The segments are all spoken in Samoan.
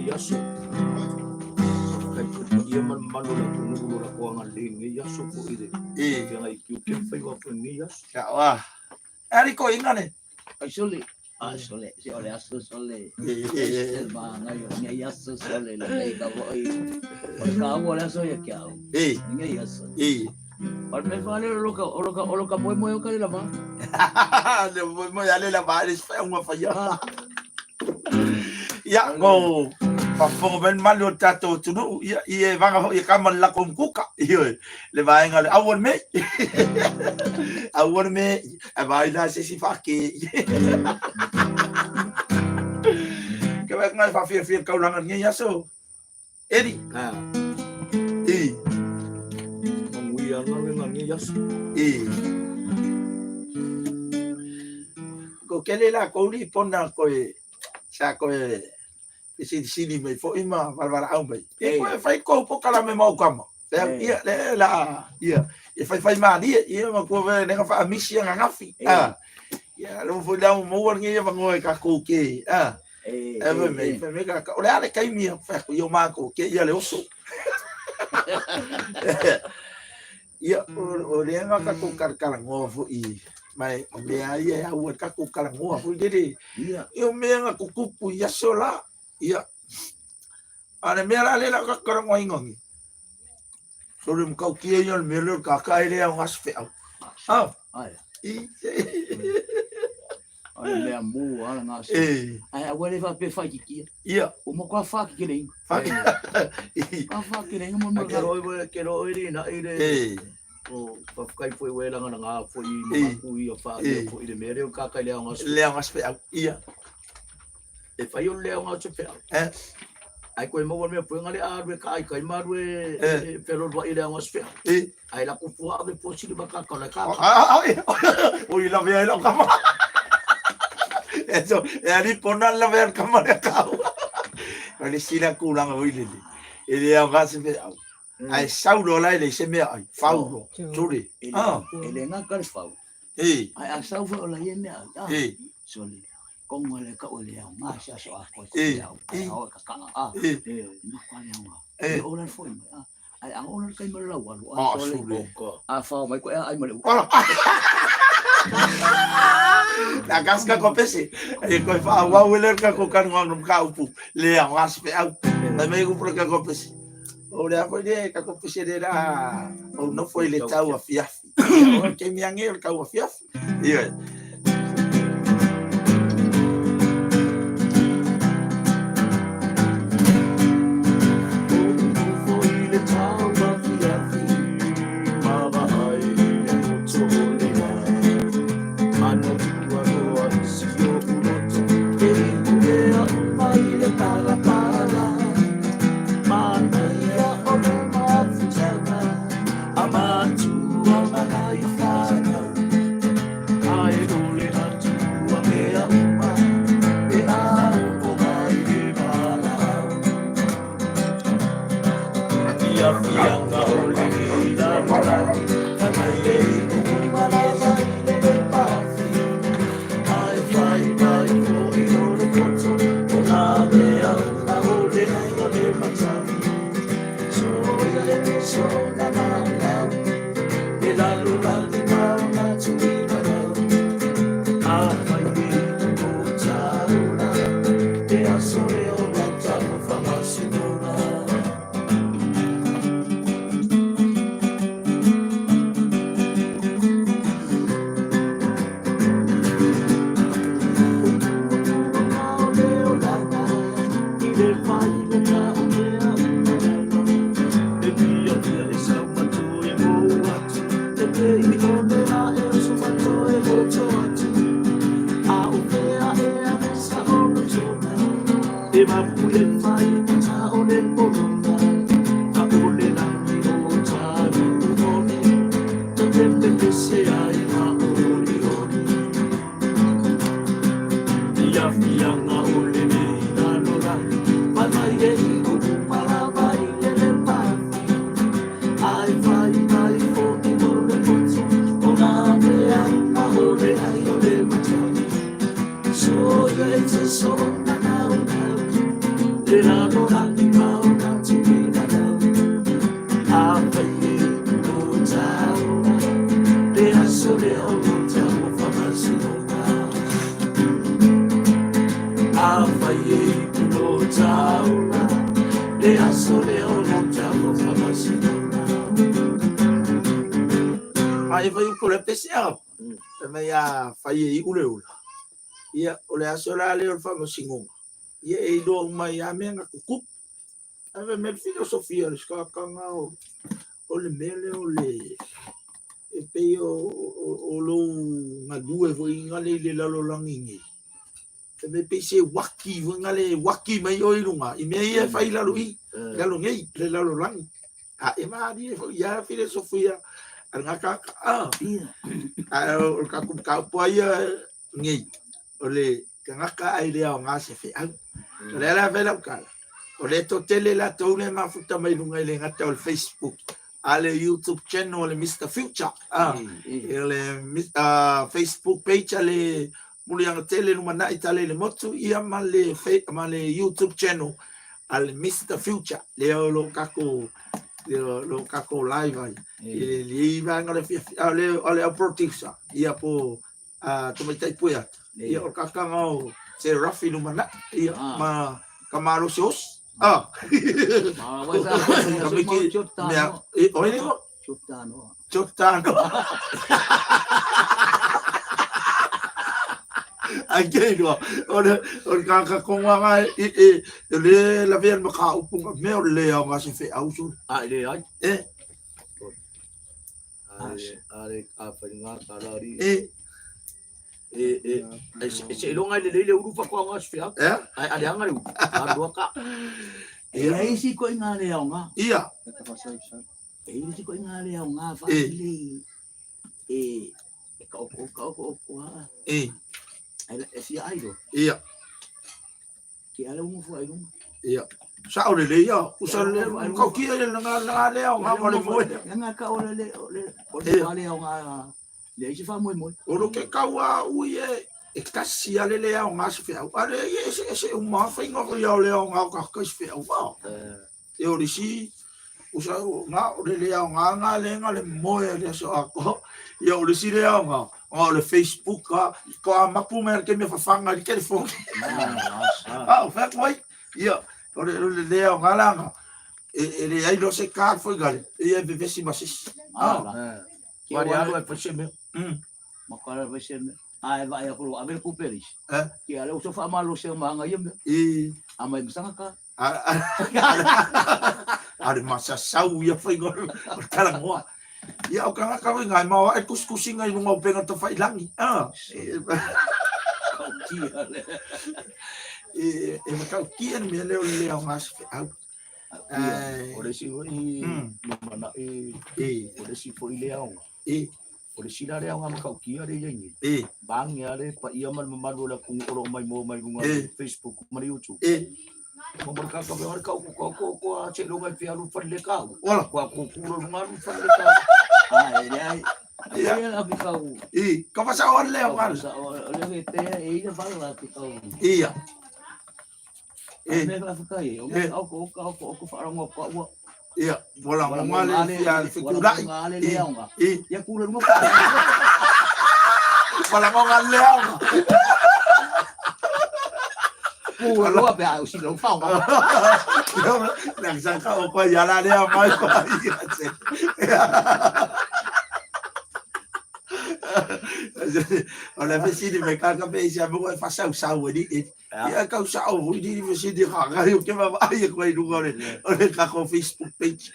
lenei aso. Faafetai foi i le paia ma le mamalu o le atunuu i lo latou agalelei i lenei aso foi i le feagai i tiute ma faiva foi i lenei aso. Ia, e ali toeaina le. Ai sole, a sole, se o le aso sole, se magai o lenei aso sole, lenei ka foi, o le taua o le aso ia te au, lenei aso. O le mea fale o loka, o loka, o loka moe moe o ka le lava. Le moe moe ale lava le sfa unga faia. Ia, go faafofoga mai le mamalu o le tatou atunuu, ia, i e vaga foi e kama le lako mukuka, ioe, le vaega o le aua le mei. Aua le mei, e vaai la se isi faake. Ke wai ngai whawhiawhia kaulanga nei aso. Eri. Ah. I. Manuia galuega lenei aso. I. Ko kele la kou li pona koe sa koe silisili mai foi ma valevalaau mai. E koe fai kou pokalame ma ou kama. Ia, le la, ia, e fai fai malie, ia ma kua ve nenga wha amisi anga ngafi. Ah. Ia, lo foi lau maua ngi ia vangoe ka kou ke. Ah. E me me, me ka o le ale kai mia, fa ko io mako ke ia le oso. Ia, o le nga ka kou karakarangōa foʻi, mai o mea ia e au ai ka kou karangōa foʻi lele. Ia. Ia o mea nga kukupu i aso la. Ia. A le mea la le la ka karangoa ingongi. So le mkau kia ia le mea le ka ka ele au ngas feau. Ah. Ai. I. O le mea mū a la ngā E. Ai a wele fa pe whaititia. Ia. O mo ka whaki ke le inga. Whaki. Ka whaki le inga mo mo. Ke roi we ke roi ri na i le. E. O whawhakai foi we langa na ngā foi i maku i a wha i foi le mea reo ka kai le ao ngā Le ao ngā au. Ia. E whai o le ao ngā feau. E. Ai koe maua mea puenga le aru e ka ai kai maru e whero rua i le ao ngā feau. E. Ai la ku pua ave po sili ma ka ka ka. O i lawe ai lau kama. E so, e ali pona lawe ai kama le kau. O le sila kulanga o i lele. E le au ngā se feau. Ai saulo lai le se mea ai. Faulo. Turi. Ah. E le ngā ka le fau. E. Ai a sau foi o la ie mea. E. So le konga le ka o le au ngā se aso a koe. E. E. O ka ka a. E. Ma kwa le au ngā. E. O la foi mai. Ah. Ai a ona kai ma lau alu. A sule. A fao mai ko e ai ma le. Ora. Na kaska ko pese. E koe wha wau ele ka ko kanu ngā ka upu. Le au ngā se au. Mai mai ku ka ko pese. O le apo le ka ko pese le la. O no foi le tau a fiafi. O ke mea nge o kau a fiafi. Ia. So Le aso lea o le tago faamasinoga. A e fai upu le pese a. E mai a fai e iu le ula. Ia, o le aso la lea o le faamasinoga. Ia e iloa uma ai lava mea na tutupu. Ae fai mai le filosofia o le sikakaga o le mea lea o le e pei o lou galue foi gale i le lalolagi nei. E mea pei se uaki foi gale e uaki mai oe i luga i mea ia e fai i lalo i lalo nei le lalolagi. A e malie foi ia filosofia a le gakaka. Ae o le tatou mataupu lava ia nei, o le tagata ae le aoga se feau. O lea la fai lau tala, o le toatele latou lea e mafuta mai luga e le gata o le Facebook, a le YouTube channel o le Mister Future, e le Facebook page a le Muliaga Tele Lumanai Tale i le Motu, ia ma le, ma le YouTube channel a le Mister Future, lea o lo tatou lo tatou live ai. I le vaega o le fiafia, o le au producer, ia po a tamaitai Pueata, ia o le kakanga o se Rafi Lumanai, ia ma ka malosi osi. Ah. Mea, e, oi le ko? Chotano. Ai ke roa, o le, o le kaka konga nga e, e, e le la vea ma ka upu nga mea o le au nga se fe au so. A le ai. E. A le a fai nga ka la ri. E. E e e se ilonga le le ulu fa ko nga se fe au. E. Ai a le anga le ulu. A lua ka. E ai si ko inga le au nga. Ia. E isi ko inga le au nga fa le e e ka o ka o ko ha. E. Ai e si ai do. Ia. Ke ala umu fu ai lunga. Ia. Sa o le le ia. Usa le kau kia le nga nga le au nga mo le moe. Nga ka o le le o le o le le au nga le isi fa moe moe. O lo ke kau a ui e e kasi a le le au nga se fe au. A le e se se uma fa inga ko ia o le au nga ka ka se fe au va. E o le si usa nga o le le au nga nga le nga le moe le so a ko. Ia o le si le au nga o le Facebook a ko a mapu me ke me fafanga le telefone. Ah, o fa koi. Ia o le le le au nga la nga. E le ai lo se ka foi gale. E e vevesi masisi. Ah. Wari alu e pese me. Ma ka ra pese me. A e vai a kolo ave ku peris. Eh? Ke ale o sofa ma lo se ma nga yem. E A mai masanga ka. A le masasau ia faiga o le talanoa. Ia o kangaka foi ngai mao e kusikusiga i luga o upega tafailangi. Ah. Kautia le. E e matautia le mea lea o le le aoga se feau. O le isi foi lumanai, o le isi foi le aoga. E O le sila le aoga matautia le iai nei. E Bangi ale paia ma le mamalu o le atunuu o lo o maimoa mai luga o Facebook ma le YouTube. E Mo mo ka ka ka ka ko ko ko a che longa fi alu fa le ka. Wala. Ko ko ku lo lunga alu fa le ka. Ah, e le ai. Ia la ki kau. E ka fa sa o le aoga. Sa o le ke te e ina fa la ki kau. Ia. E me la fa kai. O me o ko ko ko ko fa rongo ko ua. Ia, wala mo ngale ia le fekulai. Ngale le aoga. E Ia kula lunga. Wala mo ngale aoga. Kula lunga pe au si lo fa nga. Nang sa ka o ko ia la le aoga ko ia se. O le fesili me ka ka pe isi a mo e fasau sau e ni. Ia kau sa o hui ni fesili ka ka o ke ma ai ko i lunga o le o le ka ko Facebook page.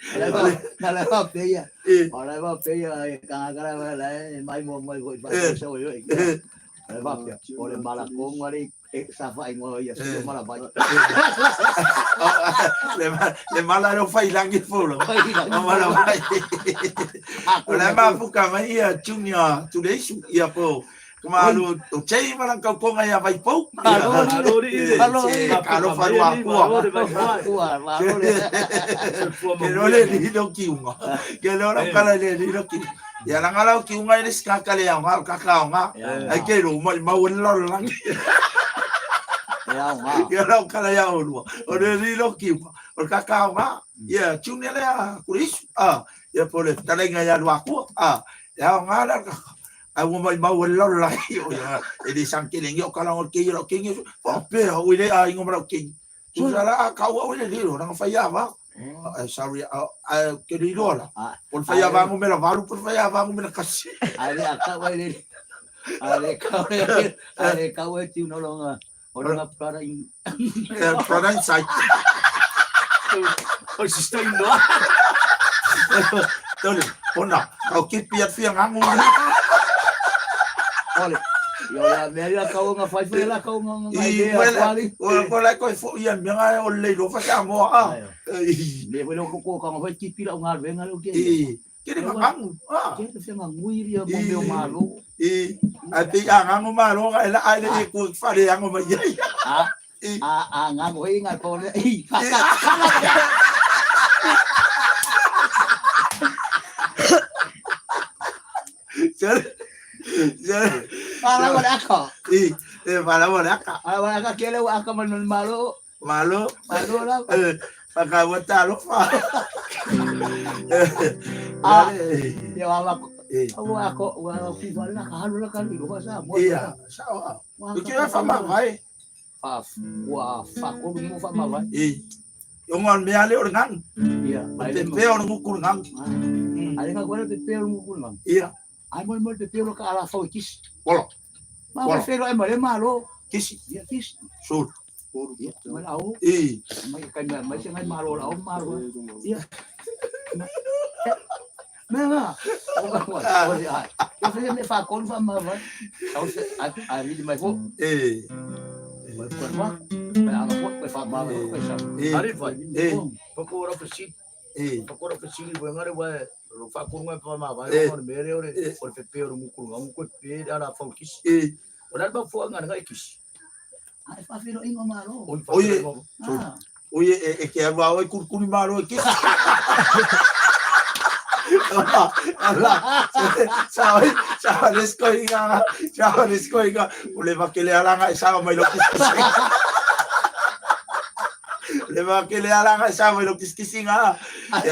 Na le fa pe ia. E O le fa pe ia e ka ka la la mai mo mai ko fa sa o yo. Le fa pe o le mala ko ngare e sa fa ingo ia se mala vai. Le le mala ro fai langi folo. O mala vai. O le ma fuka mai ia junior tuleisu ia po. Kuma alu o chei malang kau konga ia vai pou. Alo ri. Alo alo farua kua. Kua ma le. Ke lole ni lo kiunga. Ke lole kala le ni lo kiunga. Ia langa lau kiunga ile skaka le aunga kaka aunga. Ai ke ro mai mau le lo langi. E aunga. Ia lau kala ia olua. O le ni lo kiunga. O kaka aunga. Ia junior le a kurisu. Ah, ia pole talenga ia lua kua. Ah, ia aunga la kaka. Ai ua mai mau le lalo lai o ia e le sang kele ngi o kala o ke ia ke ngi o pe o ile a ingo mara ke Tusa la a kau au le lilo na fai ava. Sorry, a ke lilo la. O le fai ava ngo mela valu po fai ava ngo mela kasi. A le a kau ai le. A le kau ai a le kau ai ti no longa. O longa prada in. Prada inside. O sister in no. Tole, ona, kau ki pia fia ngangu. Ole. Ia la mea ia kau nga fai fai la kau nga nga I idea wele, kuali. o ko lai ko fo ia mea ngai o le lo fa sa mo a. I Me wele ko ko ka nga fai kipi la nga venga lo ke. i ke le ngangu. Ah. Ke te nga ngui ria mo meo malo. I a te a ngangu ma lo nga ela ai le ku fa le ango ma ye. A I a nga ngui nga ko le. I ka ka. Sere. Sere. Ala wala aka. I e wala wala ka. Ala wala aka ke le aka man malo. Malo. Malo la. Paka wata lo fa. Ah. Eh. Ia ala Eh. Aua ako ua fi wala ka halu la ka lu sa mo. Ia, sa wa. O que vai falar vai? Fa ua fa ko mo fa ma vai. I. O ngon me ale o ngang. Ia. Te pe o ngu ku ngang. Ale ka ko te pe o ngu ku ngang. Ia. Ai mo mo te pe o ka ala fa o kis. Bolo. Ma o fe lo e ma le malo. Kisi. Ia kis. Sul. Ia ma la o. I. Ma ka ma ma se ngai malo la o malo. Ia. Me na. O ka wa. O ia. Eu fe me fa kon fa ma vai. Au se a a ri mai fo. Eh. Mai ko wa. Mai ala fo mai fa ma ko sa. Eh. Ari fai. Eh. Pakora fa si. Eh. Pakora fa si bo ngare wa ro fa ko ngai fa ma va Eh. o mere ore Eh. o fe pe o mu ku ngangu ko pe ala fa kis. Eh. O la ba fo nga ngai kis. Ai fa fi lo ingo malo. O fa Oye. Ah. Oye, e que va oi kurkuri malo e kisi. Ala, sabe, sabe leskoinga, sabe leskoinga, o le vakele alanga e sabe mai lo kiskisinga. Le vakele alanga e sabe lo kiskisinga. Ai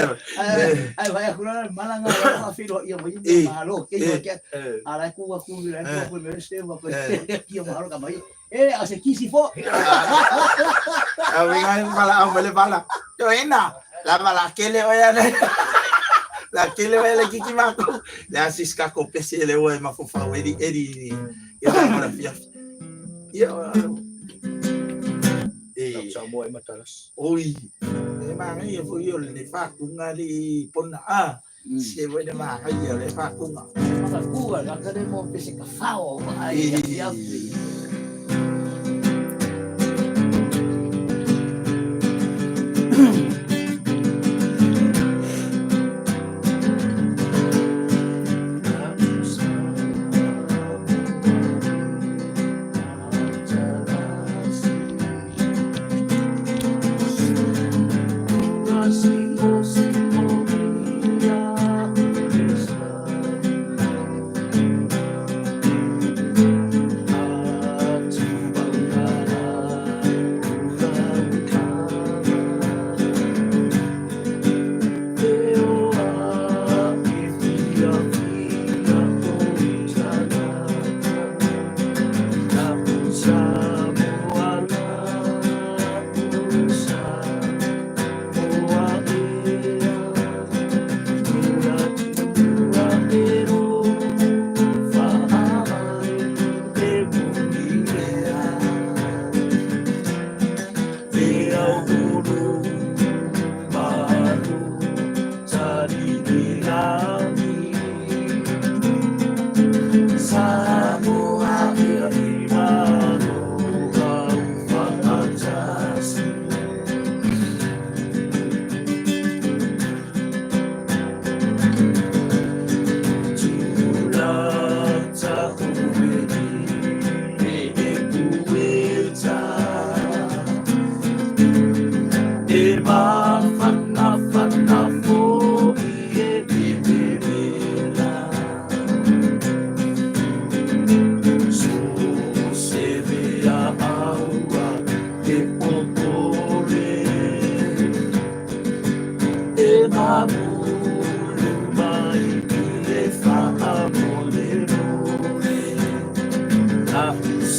ai vai akura malanga fa fi lo ia mai Eh. malo ke Eh. ia ke Eh. ala ku wa ku la Eh. ku me se wa ko Eh. ia malo ka mai. Eh a se kisi fo. A venga bala, a mele bala. Yo ena, la bala kele oya ne. La kele oya le kiki mako. Le asis ka ko pese le oya mafofa eri eri. Ia la fia. Ia. Eh. Sa mo ai matalas. Oi, e manga ia fo ia le whakunga le pona a. Se voi le manga ia le whakunga. Maka ku ka ka le mo pese ka fao ai ia ia.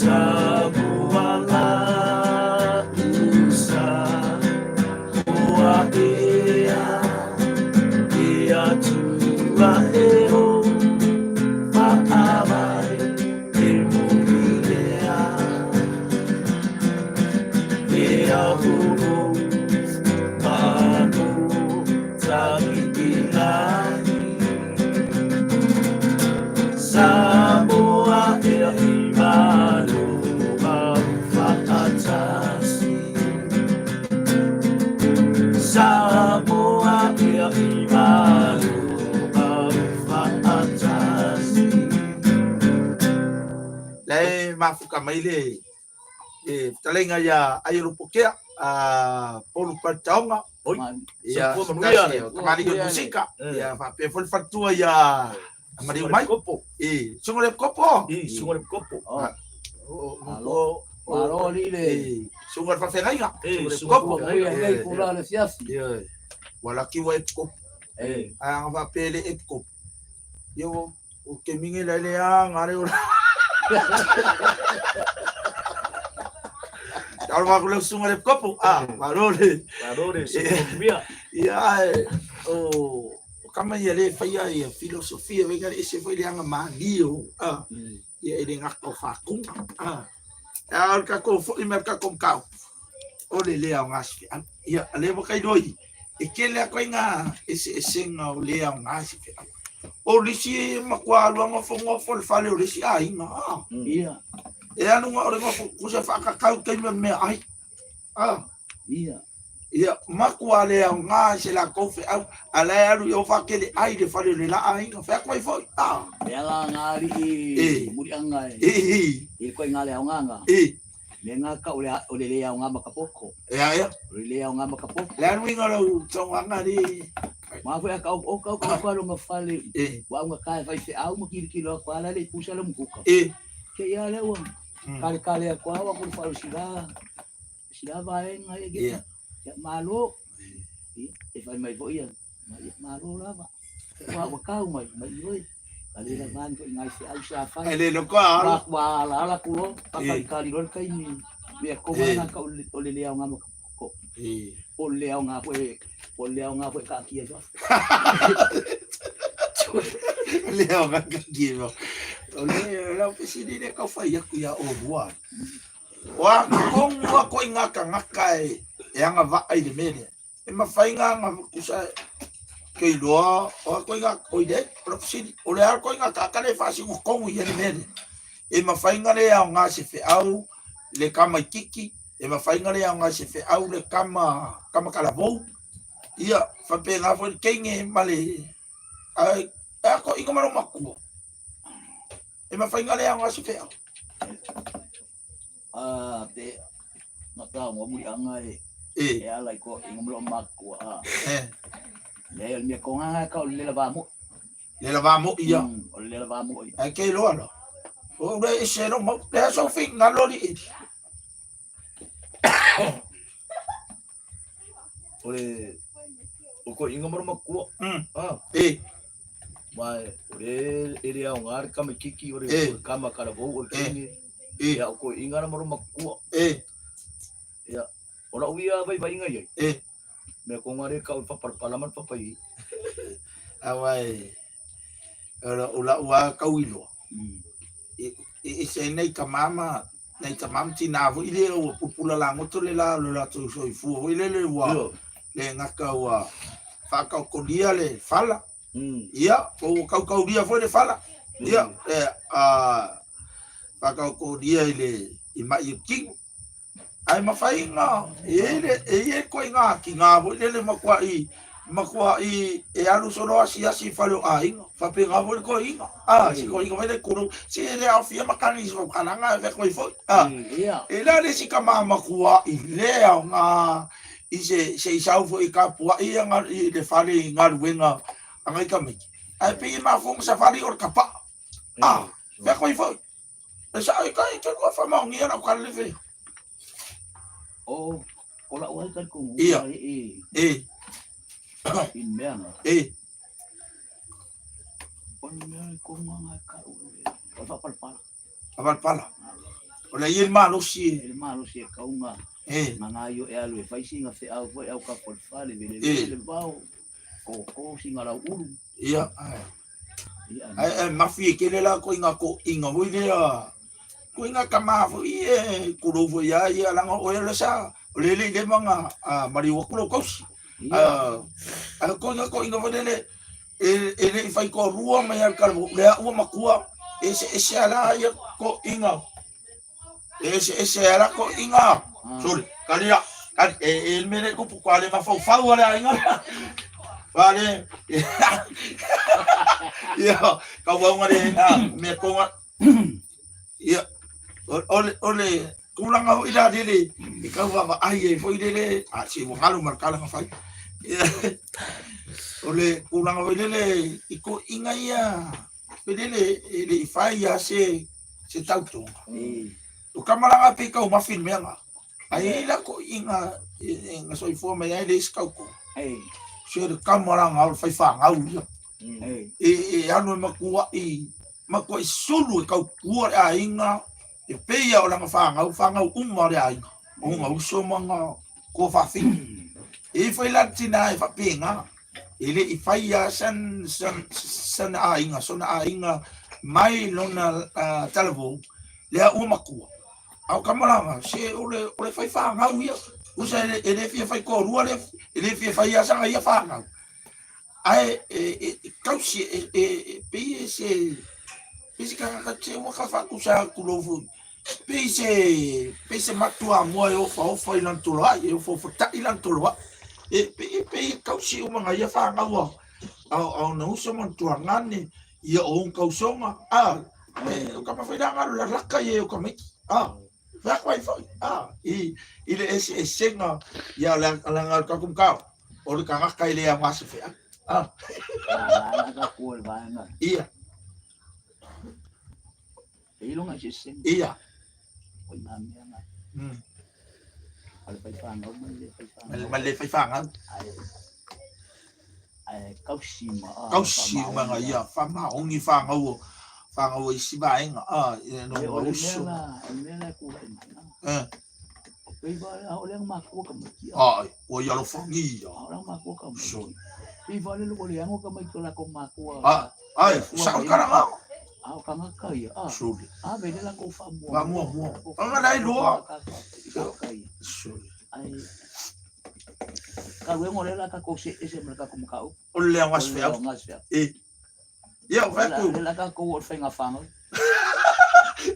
Samoa la usa. mafuka mai le fetalaiga ia Aiolopokea Polu Paletaoga. Oi, Ia, soifua manuia tasi le. o tamalii o musika. Ia faapea foi le faletua ia Mariu mai. Kopo. E, suga le kopo. I, suga le kopo. Malo. Malo alii le. E, suga le faafeagaiga. E, Suga le suga kopo. le Manuia lenei pula le fiafi. Ia, ua laki ua e kopo. E. Ae aga faapea le e kopo. Ia, ua keminge la le a ngare o la. Tau ma kule sunga le kopo. Ah, malo le. Malo le, soifua manuia. Ia, ae, o kama ia le faia ia filosofia vega le ese foi le anga malio. Ah, ia e le ngaka o whakunga. Ah. A o le kako foi me le kako mkau. O le lea o ngā sife. Ia, a le wakai roi. E kele a koe ngā ese esenga o lea o ngā sife. O lisi makua alua ngofo ngofo le fale o lisi a inga. Ah. Ia. E anu ngā ore ngofo kusa whakakau kei me mea ai. Ah. Ia. Ia, makua lea o ngā se la kou wheau, a lae alu i o whakele ai le fale o le la aiga, whea koe foi. Ah. E ala ngā alii E. mulianga e. E, e, I le koe ngā le aonganga. e. Me ngā ka o le le aonga makapoko. Ea, ea. O le le aonga makapoko. Le anu inga lau tauanga le. Ma foi a ka o ka ka ka lo ngafale. E. Wa unga ka e whai wheau ma kiri kilo a kwa la le pusa le mukuka. E. Ke ia le ua. Kale kale a kwa wa kuru wharu sila. Sila vaenga e Ia. Ia malo. E whai mai foi ia. Ia malo lava. Wa wa kau mai mai ioi. Ka le la van ko ngai se au sa whai. E le loko a Wa wa ala ala kulo. Pa E. kali kali lor kai ni. Mea ko E. ngā ka o le lea o ngā makapoko. E. O le lea o ngā koe. O le lea o ngā koe ka kia jo. Le o ngā kaki e O le lau pesini le kau whai aku ia o rua. O a kongu a koe ngā kangaka e e anga vaa i le mele. E mawhai ngā ngā kusa kei loa o a koe ngā oi le, o le pesini, o le a koe ngā kakale whasingo kongu i le mele. E mawhai ngā le au ngā se wheau le kama i kiki, e mawhai ngā le au ngā se wheau le kama, kama kalavou. Ia, whape ngā fwe keinge ma le, ai, e a ko inga maro makua. E mawhai ngā le au ngā se wheau. Ah, te ngā tā ngā mulianga e. E, E ala i ko i ngā mlo makua. Ah. e, Le o le mea ko ngā ka o le la vamo. le la vamo ia. O le la vamo ia. Ai kei loa lo. O le e se lo mau, le aso fi ngā lori e. O le o ko inga maro makua. Ah, E, ma o le e le aonga le kama kiki o le E. o le kama kalavou o le E. keinge. e, Ia o ko inga maro makua. e, Ia, o la uia vai vai inga ia. e. Me ko ngā re ka o papalapala ma le papai. Awai, ora o la ua kau iloa. E, e se nei ka mama, nei ka mama tina fo i le ua pupula la ngoto le la lo la tu soifua fo i le le ua le ngaka ua whakaukolia le fala. Ia, o kaukaulia fo le fala. Ia, e, a whakaukolia i le i mai o kingu. Ai mawhai ngā, e le, e e koe ngā ki ngā fo i le le makua i, makua i e alu solo asi asi whare o a inga, whape ngā fo i le koe inga. Ah, si koe inga fai le kuru, si e le awhia makani si whakalanga e whe koe fo. Ah, Ia. e la le si ka mama kua i lea o ngā, i se, se i sau fo i ka pua i ngā, i le whare i ngā ruenga a ngai ka miki. Ai pe i mafunga sa whare o le kapa. Ah, whe koe fo. E sa i kai te rua whamaongia na ka le whe. O o la ua ka ko. Ia. E E, i mea ngā. e, O le mea ko ngā ngā ka o le. O whapalapala. awalpala. O le i malosi E le malo si e kaunga. e, Ngā ngā io e alu e whai singa wheau foi au ka polfale vele E. vele vao. Ko ko singa lau ulu. ia, ai. Ia. Ai, ai, mafi e kele la ko inga ko inga hui lea. Ko inga ka mafu i e kuro fo ia ia langa o ele sa. O le le le manga a mari wa kulo kausi. Ia. A ko inga fo lele e e le i whai ko rua mai al kalvo lea ua makua e se e se ala ia ko inga. E se e se ala ko inga. Sorry, kalia. Kali e e mele kupu ko ale mafau fau ale inga. Vale. Ia, ka waunga le na me konga. Ia. O le tulaga foi la lele e tau vaavaai ai foi lele, a se ua galo ma le tala na fai. O le tulaga foi lele i toeaiina ia foi lele e le i fai lava se tautoga. O tama la pei taumafi i le mea lena. Ae i ai la toeaiina na soifua mai ai e leai se tautoga. Se le tama la na o le faifangau ia. E alu e matuai matuai sulu e tautua le aiga e pei lava o lana fanau, fanau uma a le aiga, o ona uso ma ona tuafafine. E i ai foi la le tina e faapena, e le i fai lava sana aiga, sona aiga mai lona talavou, lea ua matua. A o tama la, se o le fai fanau ia. Tusa e le fia fai toalua, e le fia fai lava sana ia fanau. Ae e tausi e pei e se pei se tagata se ua ka faatusa atu lou foi pei se matuamua e ofaofa i lana toloai e ofaofa taʻi lana toloai e pei e tausi uma na ia fanau a ona uso ma ona tuagane ia o ona tausoga a e o ka mafai la galo lalaka ia e o tamaiti a fai atu ai foi a i le eseesega ia le aga o le tatou mataupu o le tagata e le aoga se feau. Ah. Ia. Ia. Ma le fai fanau. Kausi ma nga ia faamaoni fanau fanau i si vaega a no uso. Eh. Ai, ua i alofagia. Ai, sao kalaga. Suli. Faamuamua. Anga lai lua. Suli. O le leaga asifeau. E. Ia, o fai atu.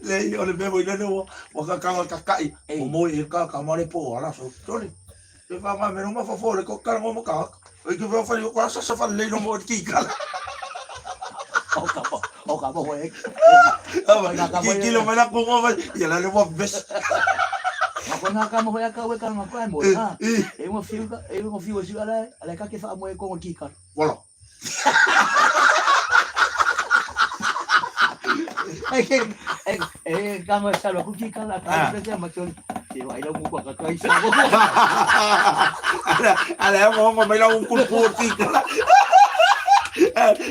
Leai, o le mea foi lele ua ua kakanga kakaʻi, o moe e ka ka mare po ala so. Sole. E fa ma me no ma fofo le ko kala ngo ka. O ke fa fa yo ko sa sa fa le no mo ki kala. O ka mo e. Ki ki lo mela ko ngo ia la le mo bes. Ma ko na ka mo ya ka we ka ma ko mo ha. E mo fiu ka e mo fiu si ala ala ka ke fa mo e ko ki kala. Voilà. E ka ma sa lo ku ki kala ka se ma chon. Te vai lo mu ka ka isa. Ala ala mo mo mai la un kulpu ki kala.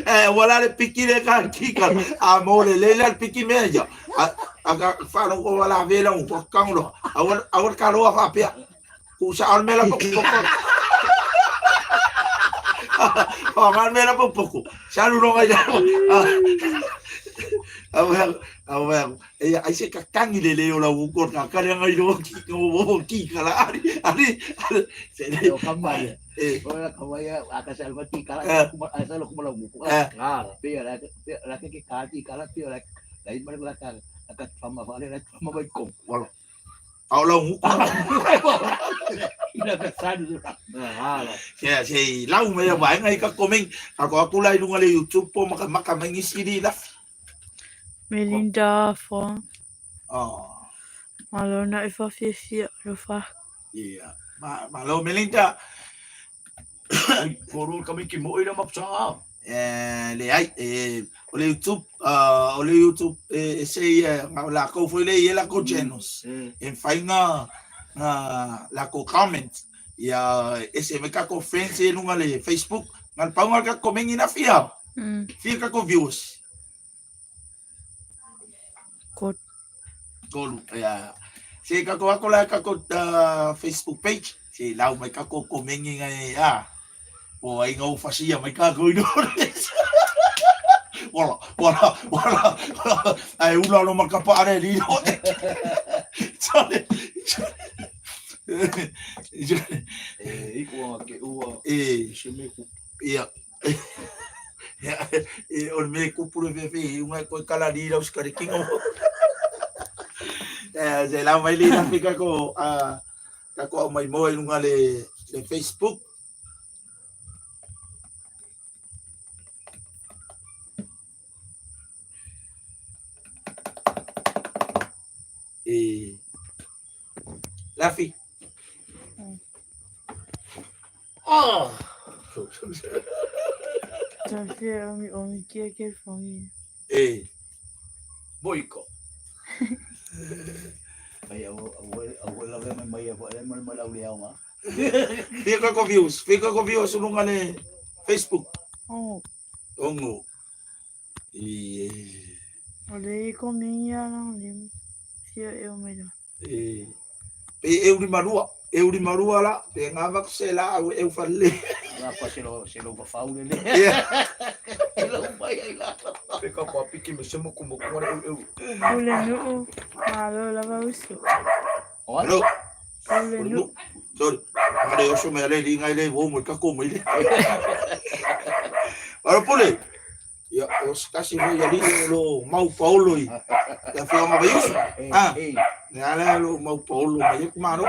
Eh wala le piki le ka ki kala. A mo le le le piki me ia. A ka fa lo ko wala vela un ko kang lo. A wala a wala ka lo fa pia. Ku sa al mela po po. O ngal mela po po. Sa lu ronga ia. A ver, a ver. E ai se kakangi le le o la u ko ka kare ngai ro ki ko mo ki kala ari ari. Se le o kamai. E o la kamai a ka sa ki kala a sa lo kuma la mu. Ah, pe la la ke ka ki kala pe la la i mar la ka ka fama fa le la fama bai ko. Wala. A o lau nguku. Ina ka sanu. Se se lau me vaenga i ka komen ka ko aku la i lunga le YouTube po maka maka mai ngisi li lafi. Melinda Fong. Oh. Malo na i whafiafia alofa. Yeah. Ma malo Melinda. Ai, koro kami ki mo ira mapsa. Eh, leai, eh, o le YouTube, o le YouTube e se ia nga la ko foi le ia la ko channels. E fai nga nga la ko comment ia e se me ka ko friends e lunga le Facebook nga pa nga ka comment ina fia. Fia ka ko viewers. Ko Tolu ia se ka ko ako la ka ko Facebook page se lau mai ka ko comment nga e a o ai ngau fasia mai ka ko ino. Wala, wala, wala. Ai ula no makapa are li no. Sorry. E i ko ke ua. E se me ku. Ia. E o me ku pure fe fe unga ko kala li lau skare kingo. Eh se la mai li la fika ko a ka ko mai mo i lunga le Facebook. E Lafi. Oh! Tafia omi omi kia ke whangi. E. Boiko. Ai au au au la mai mai mai mai mai lau le au ma. Fika ko views, fika ko views sununga le Facebook. Oh, Ongo. E o le ko mingi ala le fia e o mai la. E pe e uri marua, e uri marua la, pe ngava ko se la au e ufalle. La pa se lo se lo pa fau le le. E lo mai ai la. Pe ka ko apiki me se mo kumo kumo eu eu. Pule nuu, malo lava usu. Hello. Pule nuu. Sorry. Ngare oso me ale li ngai le wo mo ka ko mo ile. Aro pule. Ia, o kasi mo ia li lo mau paolo i. Ia fia ma veiusu. Ah. Ne ala lo mau paolo mai ku maro.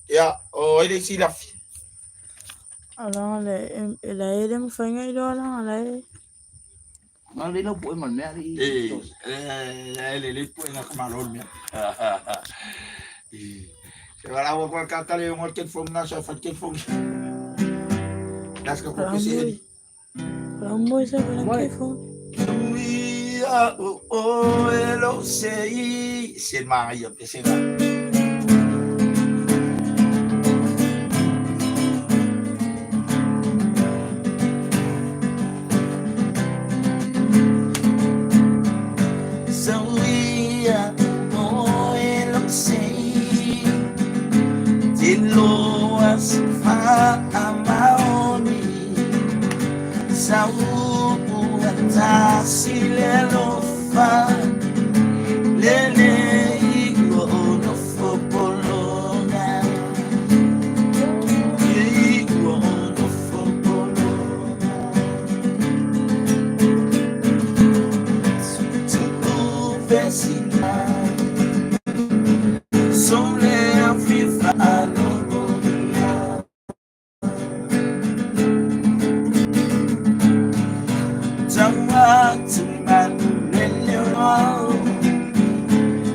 Ia, o ele si la fi. Ala le e la e le mawhainga i loa la la e. Ma le lau po e man mea li. E, e le le po ina ka maro mea. E. Se wala wa kwa ka tale ngol ken fong na sa fa ken fong. Das ka ko pese. La mo sa wala ke fong. Ia o o e lo sei se ma ia pese na. Sauia o e lo sei Te loas fa amaoni Saupu atasi le lofa Lele i o no fopolona I o no fopolona Tupu vesina Sole fifa alonia Tanga tumanu lele wau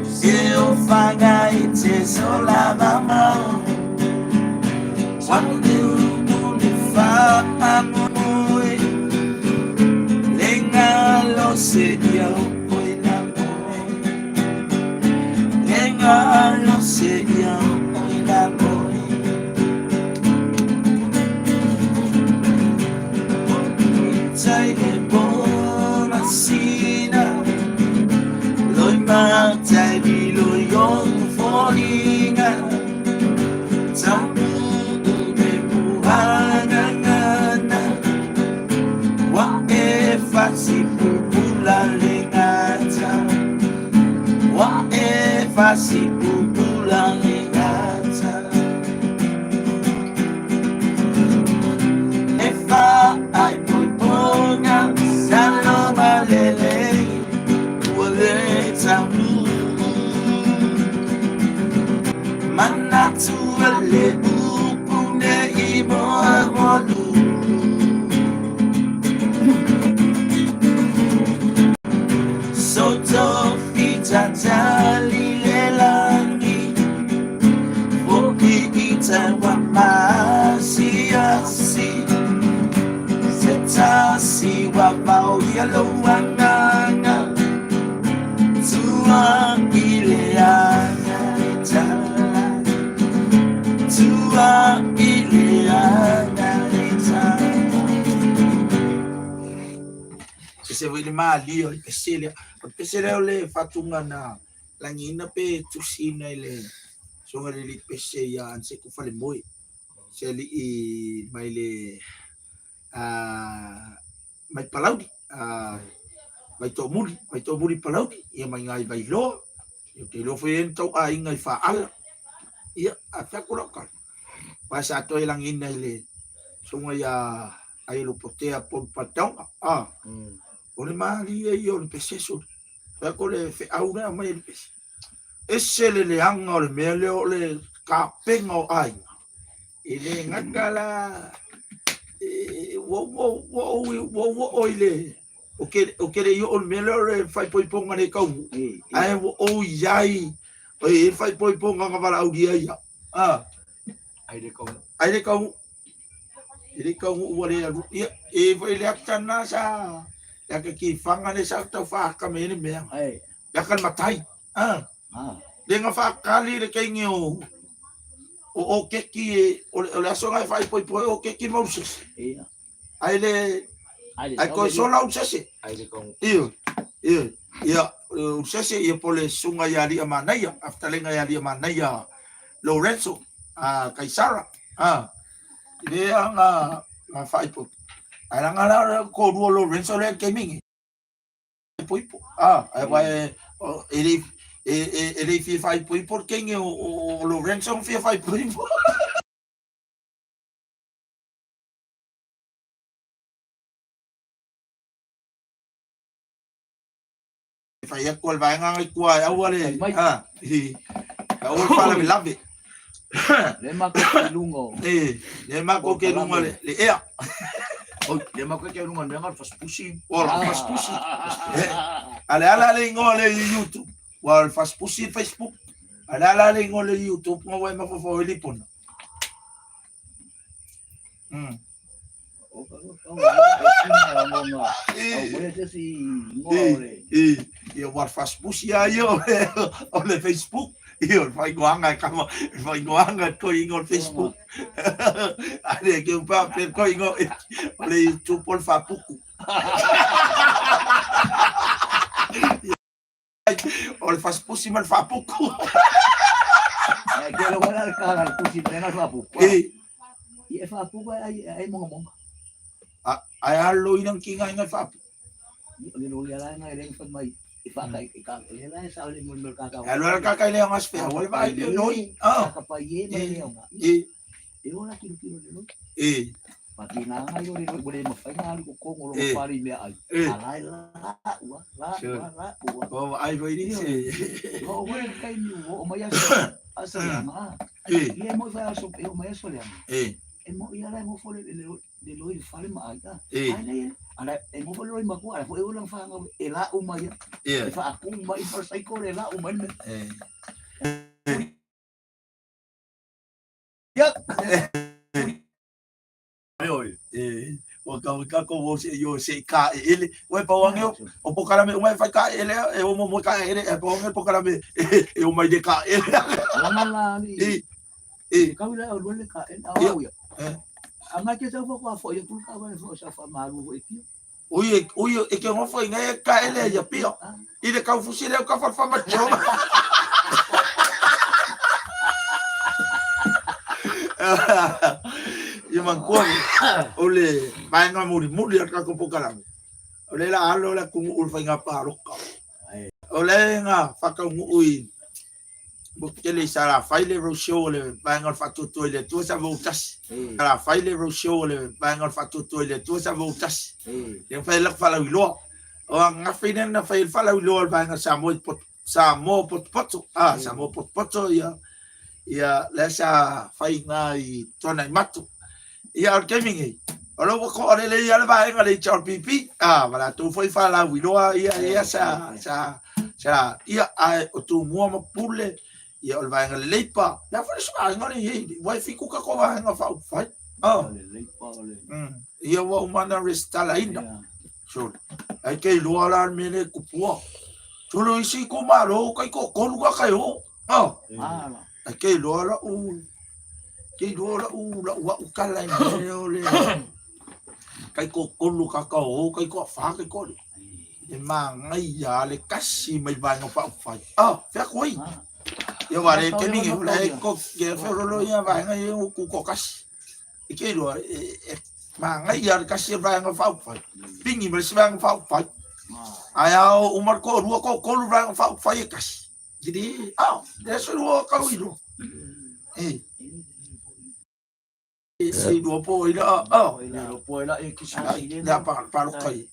Seo fanga ite sola mamau Wangu mulifa amui Lenga lo se ia oi la moi Lenga lo se ia oi la moi Tai e bona sina Loi matai di loi yong folinga Tamu me puhangangana Wa e fasi pupula lengata Wa e fasi pupula lengata E fa ai puiponga Saloma lele Ua le tamu Manatu le upu ne i moa molu Soto fita tali le langi Foki ita wa masi asi Se tasi wa vau ia lo anganga Tua i le anga le tala Tua i le anga le tala Se se wele ma li o le pese lea. O le pese lea o le fatunga na langina pe tusina i le songa le li pese ia anse ku fale moi. Se li i mai le mai palaudi mai tōmuri, mai tōmuri palaudi, ia mai ngai vai loa. Ia te loa foi en tau a inga i whaala. Ia, a whiako rau kala. Wa sa toe langina i le songa ia ai lo potea pon pataunga. Ah, o le maali e ia o le pese sori. Whiako le wheau rea mai le pese. Ese le leanga o le mea lea o le kapenga o aiga. E le ngaka la e ua ua ua ua ua ua o i le O ke o ke le i o le mea lea o le faaipoipoga le kaumu. Ae ua ou i ai o e i faaipoipoga na valaaulia ia. A. Ai le kaumu. Ai le kaumu. E le kaumu ua le alu. Ia, e foi le ata na sa ia ke ki whanga le sa tau whaaka me le mea. Ai. Ia ka matai. A. Ah. Le nga whaakali le keingi o o o keki e o le aso ngai whaipoipo o keki Moses. Ia. Ai le ai koe sola u sese. Ai le kaumu. Io. Io. Ia u sese ia po le sunga ia lia manaia, aftalenga ia lia manaia Lorenzo a Kaisara. A. Le anga nga whaipo. Ai ranga la ko rua Lorenzo le kemingi. Poipo. A, ai wai e le e le fia whaipoipo keingi o Lorenzo fia whaipoipo. Fai aku al vaenga ngai kua e aua le a i aua le fala lave. Le ma ko ke lunga. E le ma ko ke lunga le le ea. Oi, le ma ko ke lunga le ngal faspusi. O la faspusi. Ale ala le ingoa le YouTube. Wa le faspusi Facebook. Ale ala le ingoa le YouTube ngo wai ma fofo e lipona. O ka ko ka o nga. O mo se si ngoa le. E ia war faspusi a ia o le Facebook. Ia o le whaingoanga e kama, le whaingoanga ko ingo le Facebook. Ale ke upa pe ko ingo o le YouTube o le whapuku. O le faspusi ma le whapuku. Ai ke lo wala ka la pusi le nga whapuku. E I e whapuku ai ai monga monga. Ai alo ina ki ngai ngai whapuku. O le lo ya la ngai le fa mai. I whakai i ka le la sa le mo ka ka. Alo ala ka kai le ngas fe wala vai le noi. Ah. Ka pa ye me le nga. E E ora kilo kilo le lo. E Pa ki nga ngai lo le lo le mo fa nga ko ko lo pa ri me ai. Ala la ua la ua la ua. O ai voi ni se. O we kai ni o mai aso. Aso ya ma. E Ia mo fa aso e o mai aso le. E E mo ia la mo fo le le le lo i fale ma ai ta. E Ai le ala e mo fo le ma ko ala fo e o lang fa nga e la u mai. E E fa aku mai fa sai ko le la u mai. E Ya. Oi. E o ka ka ko wo se yo se ka e ele we pa wange o po kala me o mai fa ka ele e o mo mo ka ele e po wange po kala me e o mai de ka ele. Ala nga la ni. E e Kau la o le ka e Ia. au ia. Eh. Anga ke sa fo ko fo yo ka wa fo sa fa malu fo e. Oi oi e ke ngofo ngai ka ele ia pio. I le kau fusi le ka fa fa ma choma. Ia mangkua o le vaega mulimuli a le tatou pokalame. O le la alo le atunuu o le faiga paloka. O le ga faataunuu i motele i Salafai le roadshow o le vaega o le faatuatua i le Atua sa vautasi. Salafai le roadshow o le vaega o le faatuatua i le Atua sa vautasi. Lea fai lako faalauiloa. O agafi lea na fai ai le faalauiloa o le vaega Samoa i Samoa potopoto. Ah, Samoa potopoto ia ia lea sa fai i i Tuanaimato. Ia o le taimi nei, o lea ua toalele ia le vaega le HRPP, ah, ma latou foi faalauiloa ia ia sa sa sa ia ae o Tumua ma Pule, ia o le vaega le Leipa, le a foi le isi vaega le i ai, ua e fiku tatou vaega faaupufai. Ah. Ia ua uma ona resitalaina. Sure. Ai ke iloa la le mea lea e kupua. Solo isi itumalo kai toatolu ka kai o. Ah. Ai ke iloa lau ke iloa lau lau au tala i mea o le kai toatolu ka ka o kai toafa kai toalima. E māngai le kasi mai vaega faaupufai. Ah, fea koe. Ia wa le taimi nei, o la e ko ke feololo ia vaega ia o ku kasi. E ke iloa e māngai le kasi o vaega faaupufai. Pingi ma le isi vaega faaupufai. Ae ao uma le toalua toatolu vaega faaupufai e kasi. Ili, ah, le aso lua kau iloa. E. E lua po i la, ah. Le lo po la e kisi. Le pa paloka i.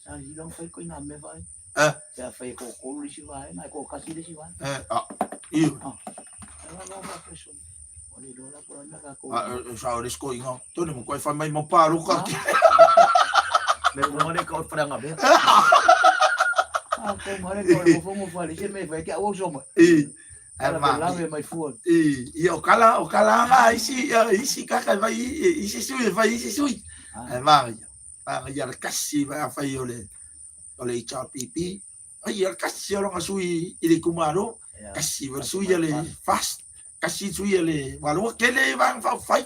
Sa i long fai ko ina me vai. Eh. Pe a fai ko ko le si vai, na ko kasi le si vai. Eh, ah. Io. Ala la va preso. O le lo la ko na ka ko. Ah, sa o le sko inga. Tone mo koe whai mai mo paloka. Me uma le ka o wharanga mea. A ko mare ko le fongo fale se me fai ke au so mai. E ai Ala ma lave mai fua. E ia o kala o kala nga isi isi kaka vai isi sui vai isi sui. Ai ma ia. Ma ia le kasi vai fai o le o le HRPP. Ai ia le kasi o longa sui i le kumalo. Kasi vai sui le fast. Kasi sui le walo kele vang fa fai.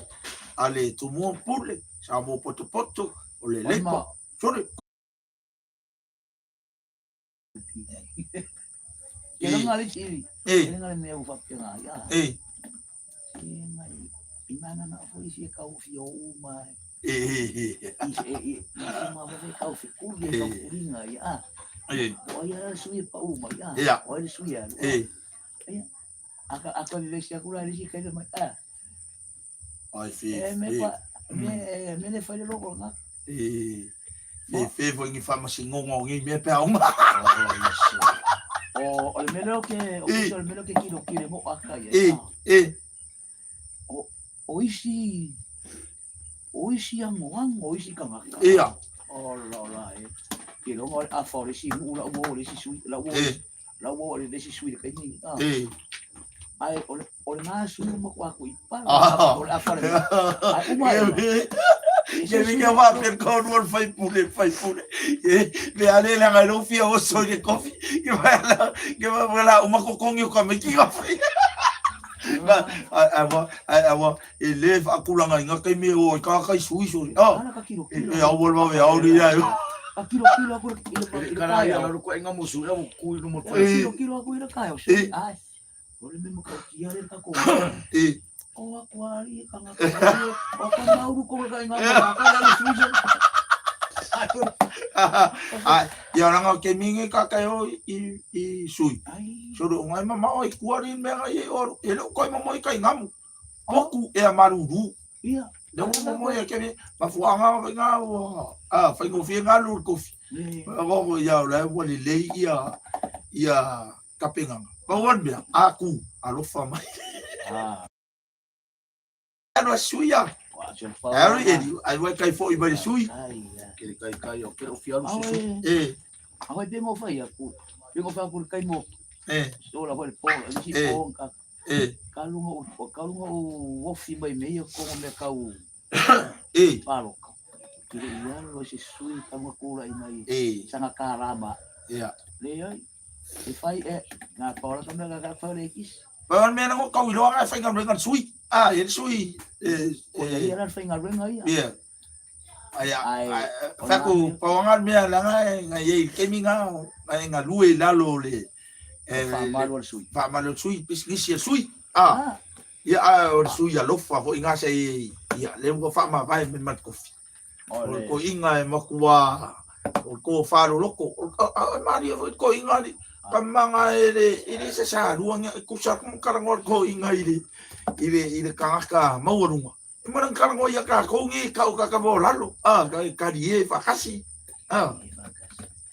Ale tumua pule sa mo poto poto o le lepo. Sorry. Ke longa le sili. E. Ke longa le mea u faapena ia. E. Se ngai i mana na fo isi e kau fi o uma. E e e. I e e i ma fe kau fi ku e kau kuringa ia. E. O ia sui pa uma ia. Ia. O ia sui ia. E. Ia. Aka aka le si akura le si kai mai. Ah. Ai fi. E me pa me me le fai le loko nga. E. Fe fe fo ngi fa masingongo ngi me pe aunga. O o le mea lea o ke o E. o le mea lea o ke kilo kile mo aka ia. E. E. O o isi o isi angoango o isi kangaka. Ia. O la la e. Ke longa o le afa o le isi nu'u la ua o le isi sui la ua E. la ua o le isi sui le kaimi. Ah. E. Ai o le o le ngā sui uma ko aku i pala. Ah. O le afa le mea. Ai uma e. Ke mi ke wa pe ko no fai pule fai pule. E le ale la ngai lo fia o so le kofi. Ke va la ke va la uma ko kongi ko me ki ka fai. Ai ai wa ai ai wa e le fa kulanga inga kai me o ka kai sui sui. Oh. Ala ka kilo E kilo. e au wa wa au ni ai. Ka kilo kilo aku i le Ele i le kara kai ia au. laro ko inga musu ia kui no mo Ka whai. kilo kilo aku i le kai au. E. Ai. O le mea ka kia le ka ko. E O aku ari ka ngā ka o ka mauru ko ka inga ka ka le sui. Ai. Ai ia ranga ke mingi ka kai o i i sui. Ai. Soro o ngai mama o i kuari me ngai e o e lo koi momo i kai ngamu. Poku e a maruru. Ia. Le o momo e ke ma fuanga wa nga o a fai ngo fi nga lu kofi. Le. Wa wa ia o le wa le lei ia ia kapenganga. Pa wan mea a ku alofa mai. Ah. Ano sui ia. Wa se pa. Ai e ai wa kai fo i mai sui. Ai. Kere kai kai o kere o fiaru se sui. Ai. E Ai pe mo fai aku. Pe mo fai aku kai mo. e So la foi po, si Eh. po ka e ka lunga o ka lunga o ofi mai me ia ko me kau e paloka. Kire ia lo se sui ka lunga kula i mai e sanga karama. ia. Le ai. E fai e ngā paola ka mea ka fai le kis. Pa wan mea ngo kau iloa ngai fai ngai sui. Ah e sui e O ia e ia la fai ngā renga ia. ia. Ai Ai, ai faku pa wanga mea la ngai ngai e kemi nga ngai nga lue lalo le e Fa malu al sui. fa malo sui business sui. Ah Ah, ia a o sui alofa fo inga se ia le mo fa ma vai me mat kofi. o O le. ko inga e makua o ko faro loko o a mari o ko inga li ka manga e le i le sa sa rua nga ko sa ko karango ko inga i le i le i le kangaka maualunga. E mana karango ia ka ko ngi ka o ka ka mo lalo. Ah ka ka ri e fakasi. Ah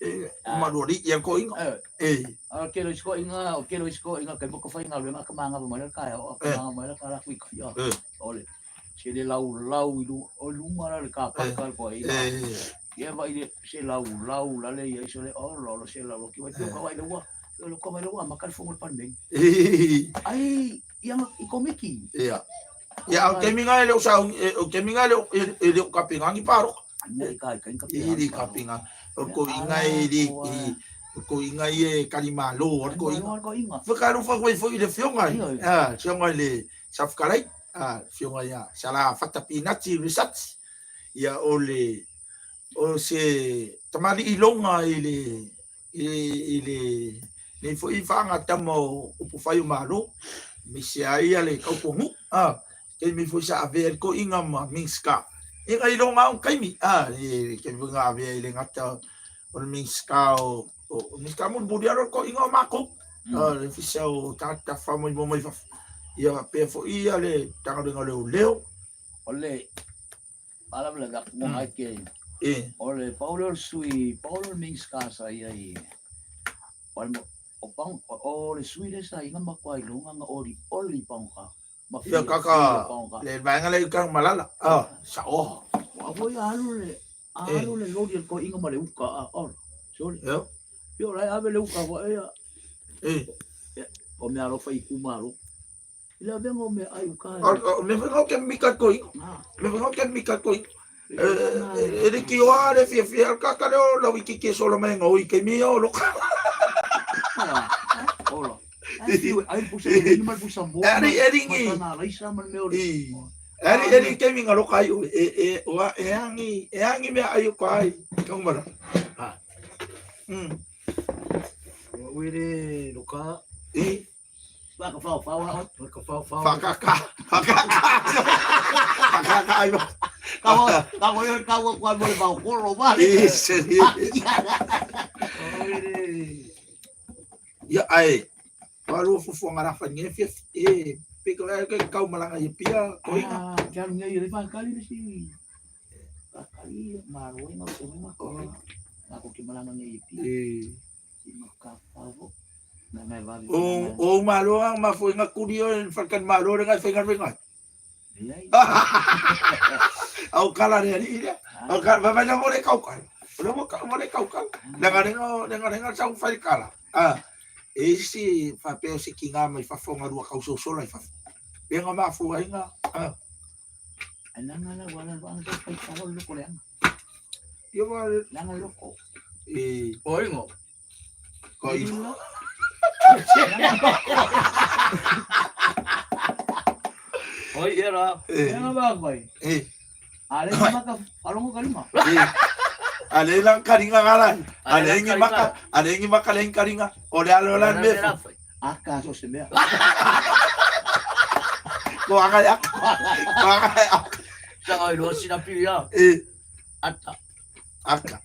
e maru ri ia ko inga. Eh, E a ke lo isko inga, o ke lo isko inga kai moko fai ngā renga ka manga mai la kai o ka Eh. manga mai la ka la kui kai. Eh. O le. Se le lau lau i lu o luma la le ka pa Eh. ka ko i. e Ia vai le se lau lau la le ia iso le o lo lo se lau ki vai Eh. ka vai le ua. Lo ka vai le ua ma ka fongo le palmeng. e Ai ia i komiki. ia. Ia o kemi ngai le o sa o kemi ngai le e le o kapinga ngi paro. Nei kai kai ka I ri kapinga. O ko inga e ri i o ko inga i e kalimalo o ko inga. ko inga. Whakaaro whai fo i le whionga i. Ioe. Ah, whionga i le safkalai. Ah, whionga ia. Sala whatapinati research. Ia o le o se tamari i longa i le i, i le nei fo i whaanga tama o upu whai o malo. Me se a ia le kaupongu. Ah, kei mi fo sa avea ko inga ma Minska. Inga i longa o kaimi. Ah, e kei nga avea i le ngata o le Minska o o Minska mo buri aro ko inga o mako. Ah, le fisa o tata fa mo mo mai fa. Ia pe fo ia le tanga lenga leo leo. O le ala le ga mo ai ke E o le Paulo sui Paulo Minska sa ia i. O le o pang o le sui le sa inga ma kwai longa nga ori oli pangka. Ma Ia kaka le vaenga le ka malala. Ah, sa o. Wa voi alu le Alu le loli a le toeaina ma le uka a ola. Sole. Ia la e ave le uka foi ia. O mea alofa i itumalo. I le avega o meaai uka. O mea foi ke mika koi. Mea foi ke mika koi. E le ki oa le fia fia ka ka le o la wiki ke sola mai ngoi ke mi o lo. Ola. Ai pusa le ni mal pusa mo. Eri eri ngi. Ma laisa ma me o. Eri eri ke mi ngalo kai e e oa e angi e angi mea ai ko ai. Kong mara. Ha. Ua lo ka. E Waka whao whao a oi. Waka whao whao. Whakaka. Whakaka. Whakaka ai ma. Ka ka mo ka mo kwa mo le bao koro ba. E se. Ia ai. Walu fufu ngara fa nge fia e pe ko ke kau malanga ia pia ko inga. Ah, kia runga i re whakali le si. Whakali maro inga o ma ko. Nga ko ki malanga nge i pia. E I ma ka whao. Na ngai wali. o o malo ang ma fo inga kuri o en falkan malo re ngai fenga fenga. Lei. Au kala re ari ira. Au kala va va mo re kau kala. O mo ka mo re kau kala. Le nga renga le nga renga sau fai kala. Ah. E si fa pe se ki nga mai fa fonga rua kau so sola i fa. E nga ma fo inga. Ah. Nanga la wala wala ko pai ka loko le anga. Ia va Nanga loko. e O ingo. ko i Oi era. e Nanga ba pai. e Ale maka alongo kalima. e Ale lang karinga ngala. Ale ngi maka, ale ngi maka le karinga. O le alo la me. Aka so se mea. Ko anga ya. Ko anga ya. Sa ai lo sina pili ya. E Ata. aka.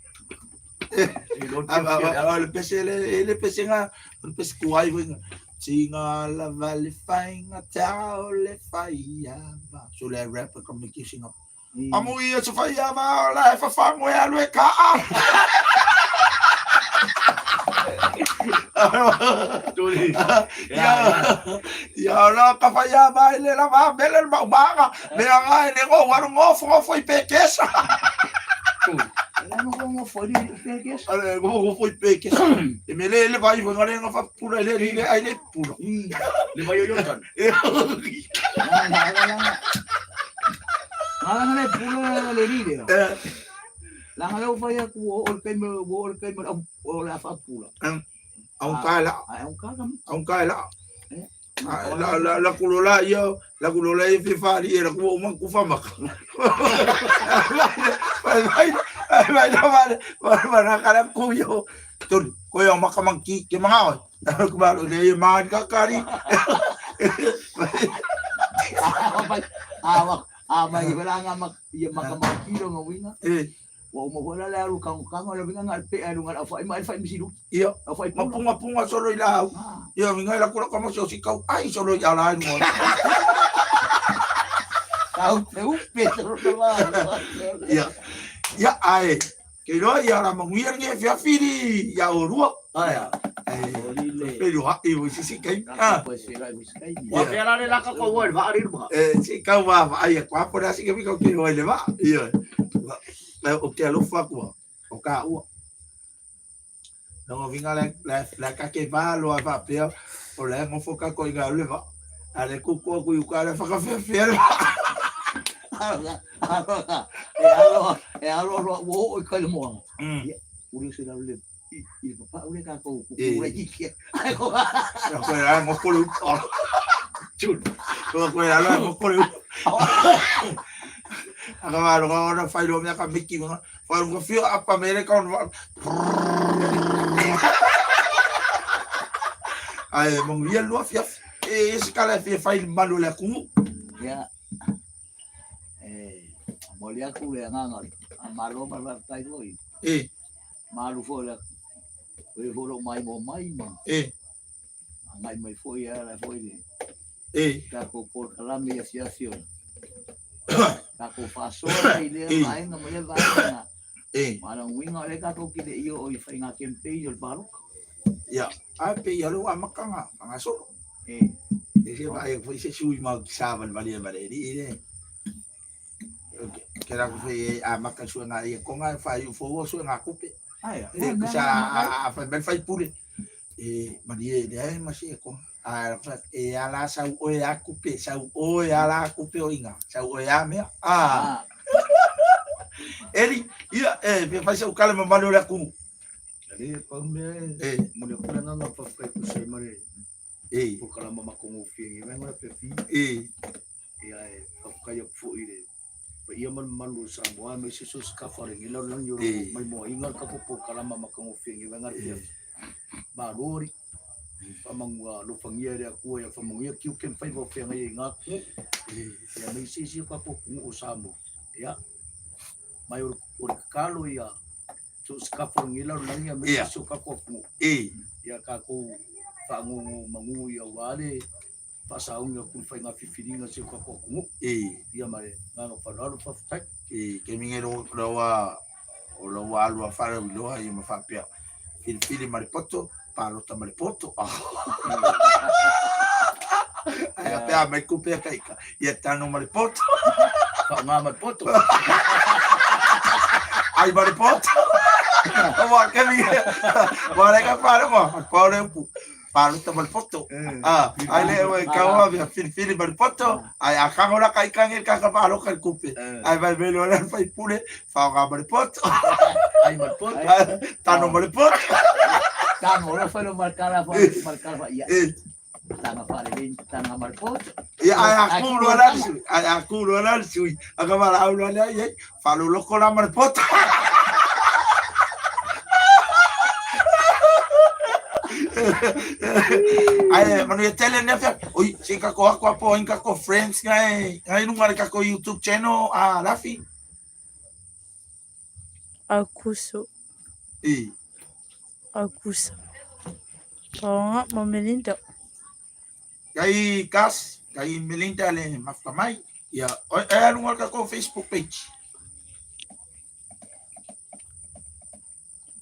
I lo A te a le pese le le pese nga, le pese ku ai winga. Tinga la vale fainga tau le faia va. So le rap ko me kissing up. Amu ia se faia va la fa fa mo ya le ka. Tuli. Ya ya la ka faia va le la va bele ma ma me anga le go wa ngo fo fo i pekesa. Nanga ko ngo fo ni pe ke. Ale go go fo i pekesa. E me le le vai ngo le ngo fa pula le le ai le pula. Le vai yo tan. Nanga nanga. Nanga le pula le ni le. Langa le fa ya ku o le kai mo o le kai mo o le fa pula. Au ka la, Ai un ka kam. au ka la. La la la kulola ia, la kulola e fifa ali la ku uma ku fa maka. Vai vai vai vai vai vai na kala ku yo. Tol ko yo maka mangki ke mga oi. Ku ba le ma ka kari. Ah ah mai wala nga mak ia maka makilo nga winga. Eh, Wa uma wala le alu kang kang le winga ngal pe alu ngal afa mai fa misilu. ia Afa pula. mapunga punga solo i la. Ia mingai la kula kama so sikau ai solo i ala ai mo. Kau te upe Ia ia ai. Ke loa ia la manguia nge fia fili ia o rua. Ai. Ai. Pe lo ha i si si kai. Ah. Wa fera le laka ko wa va ari ma. Eh, si kau va va ai kwa por asi ke kau ke le va. Ia. La o ke alofa kua. O ka ua. No vinga le le le ka ke va lo va pe o le ngo fo ka ko inga le va. Ale ku ku ku ka le fa ka fe fe. E alo e alo ro wo o kai mo. Uri se la le i papa uri ka ko ku ku i ke. Ai ko. Ko la ngo ko lu. Chul. Ko ko la ngo ko lu. Aka va lo na fai lo mea ka miki nga. Fai lo fio apa mere ka on. Ai mong ria lo fia. E se kala fia fai malu le ku. Ya. Eh, mo le aku le nganga. Malo ma va tai foi. E Malu foi le. Oi foi lo mai mo mai ma. e Ngai mai foi ala foi le. e Ka ko por kalami ya sia sia. Ka ko fasoa i le vaenga mo le vaenga. e. Mala winga le ka ko ki le io o i whai ngā campaign o le paloka. Ya. A pe ia lo amakanga anga solo. E, E se vai foi se sui ma sa val vali vali ri le. Ke la ku fai a maka suenga ia konga fa yu fo suenga kupe. Ai, E ku sa a fa mel fai pule. E malie le ai ma se ko. A e ala sau o e a kupe, sau o e ala kupe o inga. Sau o e a mea. Ah. Eli, ia e pe fai sau kale mamalu le ku. Le pau mea E mo le kula nganga whawhai ku se mare e po kalama makongo whiengi wenga pe fi e ia e whawhai a fo i le pa ia man malu sa moa me se so ska whare ngi lau langi o mai moa inga ka po kalama makongo whiengi wenga pe ma rori whamangua lofangia le akua ia whamangia kiu ken whai wau whienga i ngā ku ia mai se se ka ko kungu o Samoa ia mai o le kakalo ia so ska whare ngi lau langi ia me se so ka ko kungu E ia ka ko whangongo mangu ia wale whasaunga ku whai ngā whiwhiringa se ka ko kungu E ia mai ngā whanaru whawhai E ke minge ro ro o lo wa alua fara o loa ia ma faapea filifili ma le poto palota ma le poto. Ai a pea mai kupe a kaika ia tano ma le poto. Wha ngā mai poto. Ai ma le poto. O wa ke minge wa le ka pare mo pa le upu palota ma le poto. Ah, ai le o ka wa via filifili ma le poto. Ai a kango la kai kange ka ka pa lo ka kupe. Ai vai velo le fai pule fa ga ma le poto. Ai mai poto. Tano ma le poto. Tanga ora fai lo marcara fa marcara fa ia. E Tanga fa le tanga mar poto. ia ai a kulo ala sui. Ai a kulo ala sui. A ka mala au ala ia fa lo loko la ma le poto. Ai manu e tele ne fa. Oi, se ka ko ako po inka ko friends ngai ngai nunga le ka ko YouTube channel a Rafi. Akuso. E Akusa. Paonga ma Melinda. Kai kas, kai Melinda le mafka mai. Ia, e alunga ka ko Facebook page.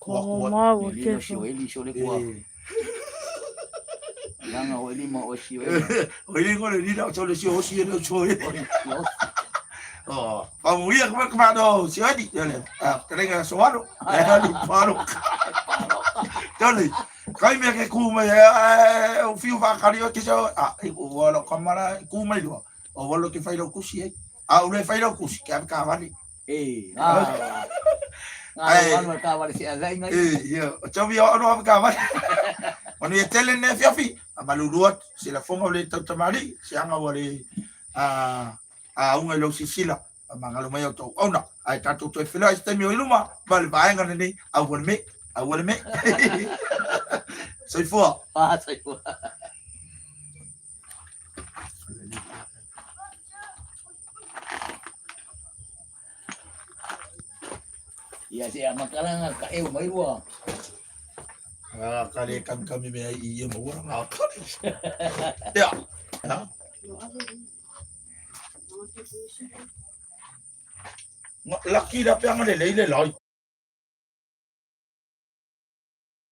Ko ma wo Eli ke no sio eli sio le kua. E Langa o eli ma o sio eli. O ile ngole ni la so le sio si le so e. Oh, pa mu ia kuma kuma no sio di le. Ah, terenga so alo. E alu paro. Tole. Kai me ke ku mai o fiu va kari o ke so a o wala kamara ku mai lo. O wala ke fai lo kusi e. A o le fai lo kusi ke ka vali. Eh, ah. Ai. Ah, ka wale si azai ngai. E ia, o tau ia ono ka vali. Manu ia tele ne fiafi, a malulua se la fonga o le tautamari, se anga o le a a unga i lau sisila, a mangalo mai au tau auna. Ai tātou toe whila i se taimi o iluma, ma le vaenga lenei, au wale me, au wale me. Soifua. Ah, sai ko. Ia se makalanga ka eu mai rua. Ah, ka le kami kami mea i ia maua ngā kare. Ia. Ha? Laki la peanga le leile lai.